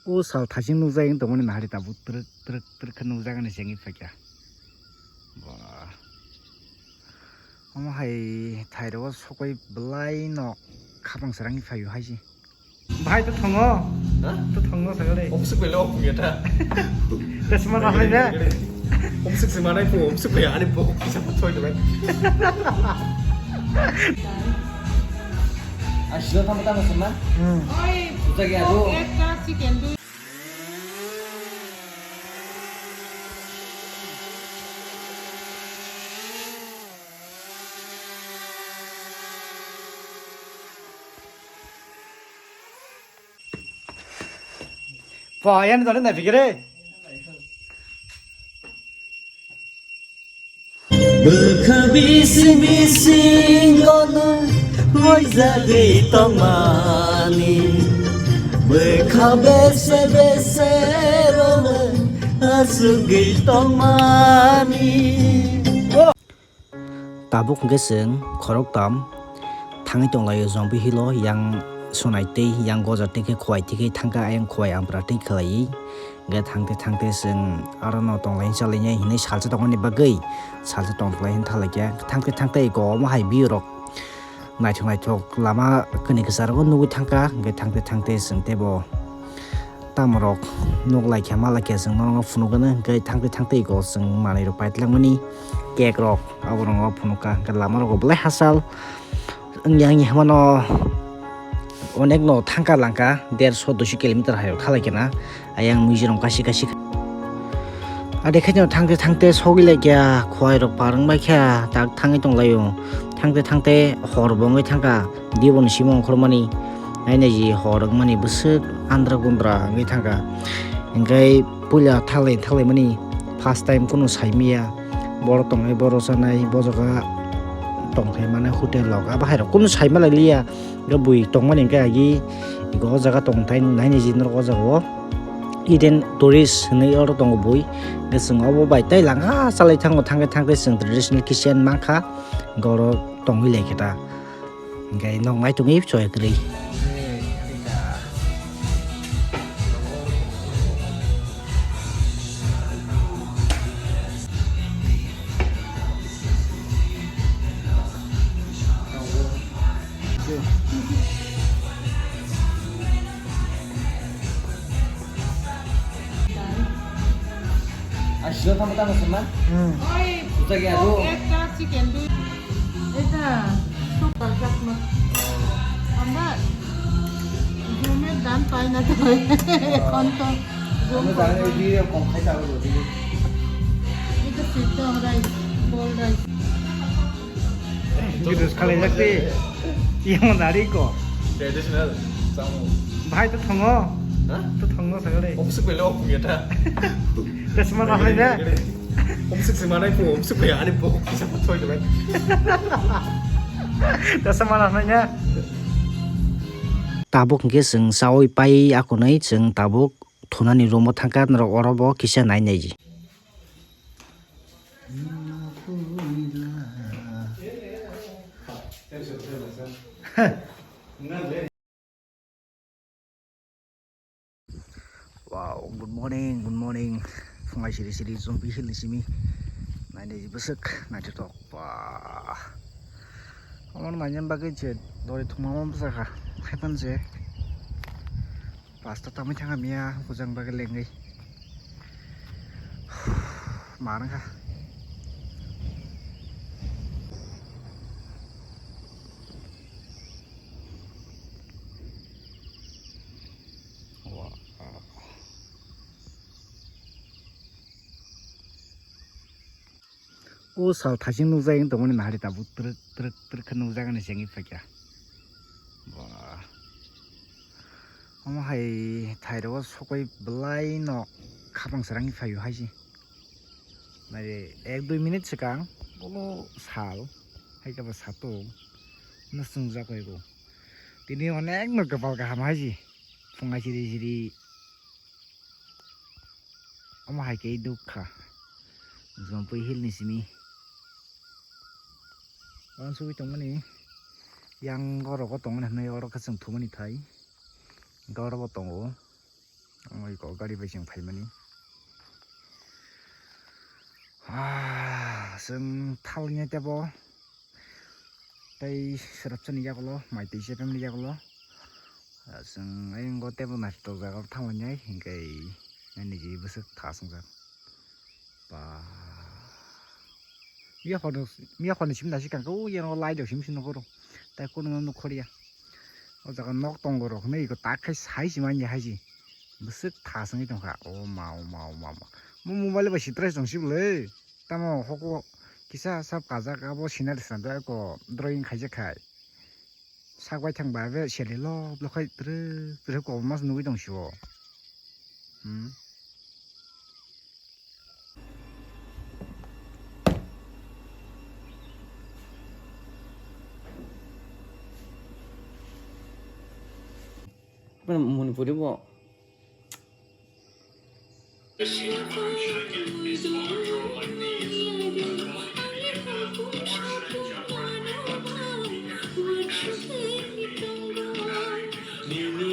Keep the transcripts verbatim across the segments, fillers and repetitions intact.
O sal thasing nukjagwi tongmani nahari tabuk twrwk twrwk twrwk khe nukjagani chengwi phaikha. Ba. Omo hai thairok o sokoi belai no khapang serangwi phaio hai se. Bhai to thongo. Ha? To thongo sagale. Obsuk bele ok punya ta. Tasma na hai na. Obsuk se manai pu obsuk bele ani bo kisa pa thoi de. Asilo tamo tamo seman. Hmm. Oi. Uta gaya do. Ekta chicken do. Pa, yan dole na fikire. Bwkha bising bisingono loijagwi tongmani, bwkha bese beserono achugwi tongmani. Tabuk hwnkhe chwng khoroktham thangwi tonglaio, Jompi Hill o yang Sonai tei yang Gojar tei khe Khowai tei khe thangkha ayang Khowai Ampra tei khlaiwi. Hwnkhe thangte thangte chwng aro no tonglai chalai hinwi salsa tongmani bagwi salsa tongkhlai hinwi thanglaikha. Thangte thangte eko omo hai view rok naithok naithok lama kwnwi kwcharo nugwi thangkha. Hwnkhe thangte thangte chwng teibo tamorok nuklaikha malaikha chwng norok phunukgwno. Hwnkhe thangte thangte eko chwng manwirok paitwlangmani cake rok aborok phunukha. Hwnkhe lamarok belai hachal. Wngya wngya hwnmano onek no thangka langka derso duiso kilometer hai khalai kena ayang muijirom kasi kasi. Ade khe thangte thangte sogwi laikya khowai rok par wngbai kha tak thangwi tonglaio. Thangte thangte hor bo wngwi thangka diboni simo ongkhormani nainai ji hor wngmani bwswk andra gundra wngwi thangka. Hwnkhe puila thalai thalai mani first time kunu saimaya. Borok tongnai, borok chanai, bo jaga tongthai mane hotel rok, abo hai rok kunu sai malai liya. Ga bui tongmani hwnkhe agi ego o jaga tongthai naini jin rok o jaga o Eden Tourist hinwi oro tongo bui. Ga chwng obo bai tei langa chalai thango, thangkhe thangkhe chwng traditional kitchen mankha, ga oro tongwi laikhe ta. Hingke nog nai tongwi choi kwrwi. Asilo tamo tamo sema? Hmm. Oi, uta gaya do. Ekta chicken do. Eta super chakma. Anda zoom-e dan pai na to. Ekhon to zoom kor. Anda jane di kom khai ta do di. Eta sitto rice, boiled rice. Gitu sekali lagi. Yang menarik kok. Traditional. Samu. Bahai to thongo. Hah? To thongo sekali. Om sik belo om ya ta. Tasma na hai na. Omsik se manai phu, omsik khe ani bo kisa pa thoi de bai. Tasa mana nanya. Tabuk hingke chwng chawi pai akunai chwng tabuk thunani room o thangkha norok oro bo kisa nai nai ji. Wow, good morning, good morning. Phungai siri siri Jompi Hill ni simi. Naidi bwswk naithotok. Wah. Omo naina bagwi je dori thwngma omo bwsakha. Haiphano je pasta tamwi thangkha miya hukujang bagwi lengwi. Mar wngkha. O sal thasing nukjagwi tongmani nahari tabuk twrwk twrwk twrwk khe nukjagani chengwi phaikha. Ba. Omo hai thairok o sokoi belai no khapang serangwi phaio hai se. Nai ek dui minute swkang bolo sal hai khe bo satung no chwngjak bai bo. Tini onek no kwpal kaham hai se. Phunga siri siri. Omo hai khe dukha. Jompi Hill ni simi. Wansugwi tongmani yang oro o tongmani hinwi oro khe chwng thumani thai. Hwnkhe oro bo tongo. Omo iko gari bai chwng phaimani. Ah, chwng thalni tebo tei swrapsani yagulo, mai twi chepemni yagulo. Ah, chwng ayang o tebo naithok jaga o thalni ai, hinkhe nini ji bwswk tha swngjak. Ba. Miya khorni, miya khorni simi nasi kangkhe, o yang o light rok simi simi nukho rw. Tai kono no nukho riya. O jaga nok tongo rok hinwi iko tak khai sai si manya hai si. Bwswk tha songwi tongkha. O ma, o ma, o ma, o ma. Mo mobile bai si try tong si bwle. Tamo hoko kisa sab kajak abo scenery swnamjak ko drawing khaijak khai. Sak bai thang bai be seli lo, lo khai tre, tre ko mas nugui tong sio. Hmm. Manipuri bo. Nini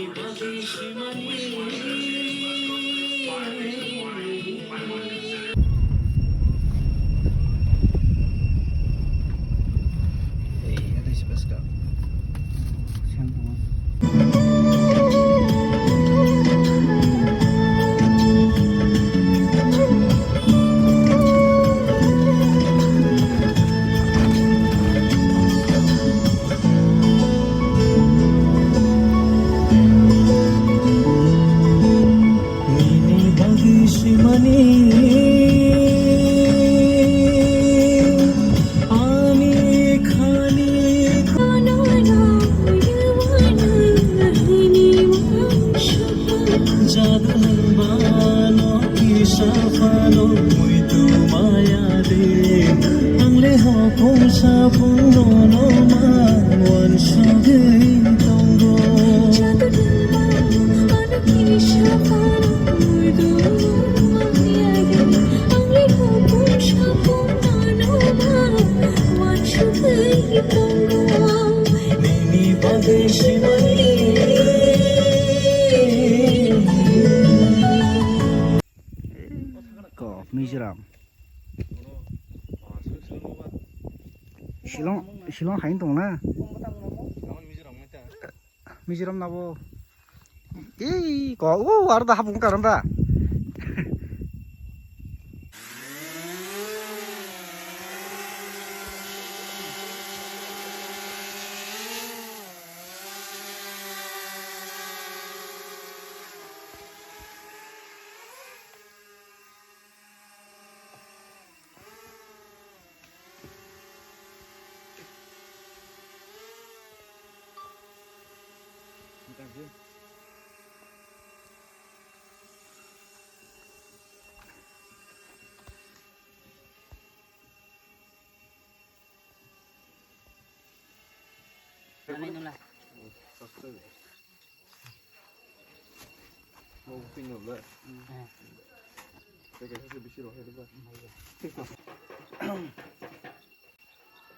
bagwi simani ani khani. Jagan bano kisa phano muitu maya de. Angle hopong sapung nono man wan sogwi tongo. Nini bagwi simani. Ko Mizoram. Shillong, Shillong haino tong na? Mizoram na bo. Ei, ko, o, aro da habung karam da.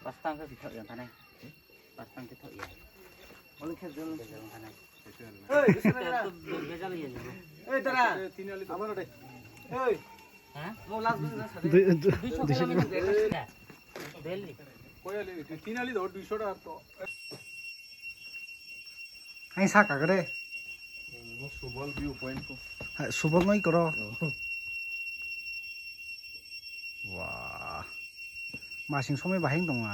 Pastang ke bithok yang tanai. Pastang ke thok ya. Oli khe jol. Jol tanai. Ei, bisa na? Bejal ya. Ei, tara. Tini ali. Amar ode. Ei. Ha? Mo last bujna sade. Dui, dui, duiso taka. Delhi. Koyali, tin ali do, duiso taka to. Ang sa kagre. Mo Subal view point ko. Hai, Subal noi koro. Oh. Wah. Masing somoi bahai wng tongo.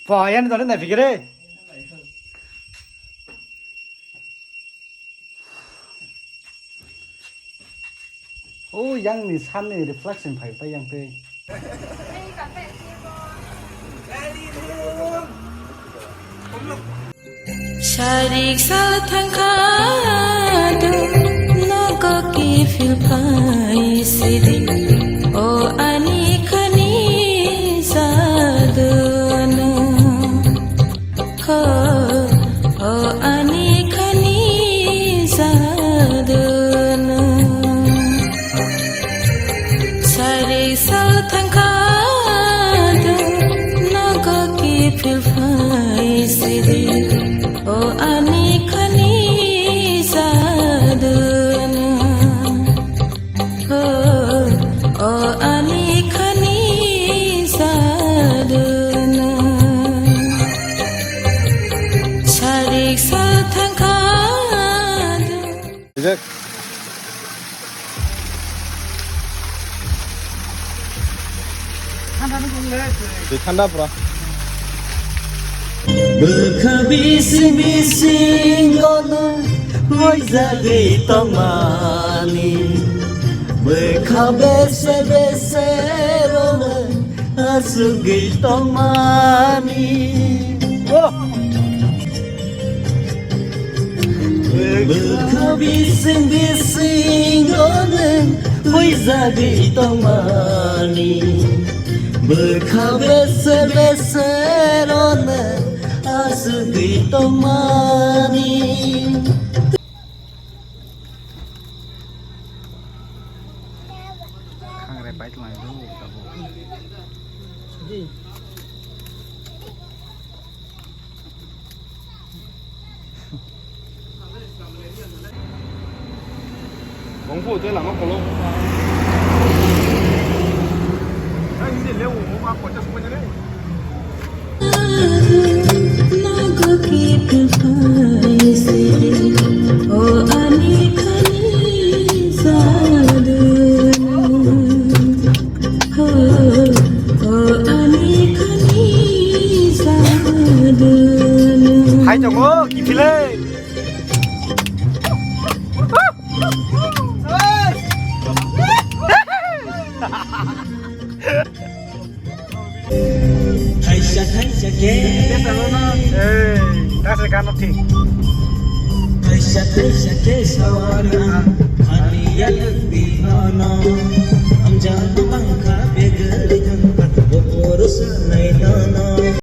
Pha, yani dole na fikire. O yang ni sun ni reflection phai pa yang tei. Sarik sal thangkha do nogo kiphil phai sidi. O ani khani jadunu. Kho, o ani khani jadunu. Sari sal thangkha do, nogo kiphil phai sidi. O ani Riksa thangkha. Rijak. Twi thanda pura. Bwkha bising bising ono hoijagwi tongmani. Bwkha bese bese ono asugwi tongmani. Oh! Bwkha bising bisingo nwng huijagwi tongmani. Bwkha bese besero nwng asugwi tongmani. Khangrai pai tongmani do tabuk. Bongpho tei lama kolok. Ai, hindi lewo, ma kocha sumanya le. Hai tongo, kiphilai. Thaisa thaisa khe. Ei, ta se gano thik. Thaisa thaisa khe sawari ani yalo.